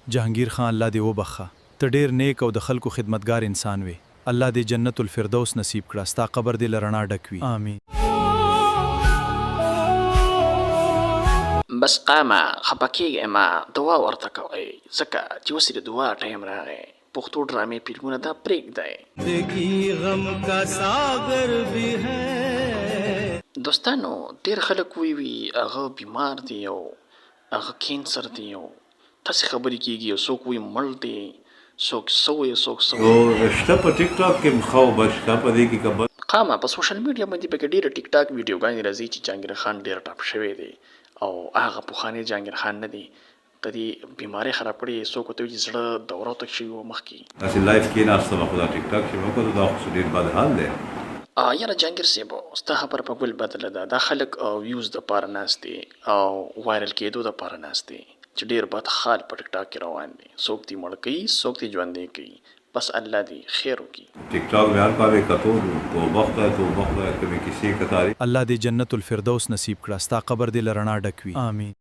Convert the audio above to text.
جهانګیر خان الله دې وبخښه ته ډیر نیک او د خلکو خدمتګار انسان وې الله دې جنت الفردوس نصیب کړه ستا قبر دې له رڼا ډک وي آمین. بس قامه خپه کیږی مه دعا ورته کوی ځکه چی اوس یی د دعا ټایم راغی پښتو ډرامې فلمونه دا پریږدی. زندګي غم کا ساغر بي هې. دوستانو ډیر خلک وی وی هغه بیمار دی او هغه کینسر دی او داسې خبرې کیږي او څوک وایي مړ دی څوک څه وایي څوک څه وایي. یو شته په ټیک ټاک کې هم ښه او بد شته په دې کې که بد. قامه په سوشل میډیا باندې پکې ډیره ټیک ټاک ویډیوګانې راځي چې جهانګیر خان ډیر ټاپ شوی دی او هغه پخوانی جهانګیر خان نه دی د دې بیمارۍ خراب کړی څوک ورته وایي چې زړه دوره ورته شوي وه مخکې. داسې لایف کیناستم خو دا ټیک ټاک چې مې وکتو دا خو څه ډیر بد حال دی. یاره جهانګیر صیب ستا خبره په ګل بدله ده دا خلک ویوز دپاره ناست دي او وایرل کیدو دپاره ناست دي چې ډیر بد خال په ټیک ټاک کې روان دي څوک دي مړ کوي څوک دي ژوندی کوي بس الله دي خیر وکړي. ټیک ټاک مې هر کال کتو نو توبه خدای توبه خدای کومې کیسې کتارې. الله دې جنت الفردوس نصیب کړه ستا قبر دې له رڼا ډک وي آمین.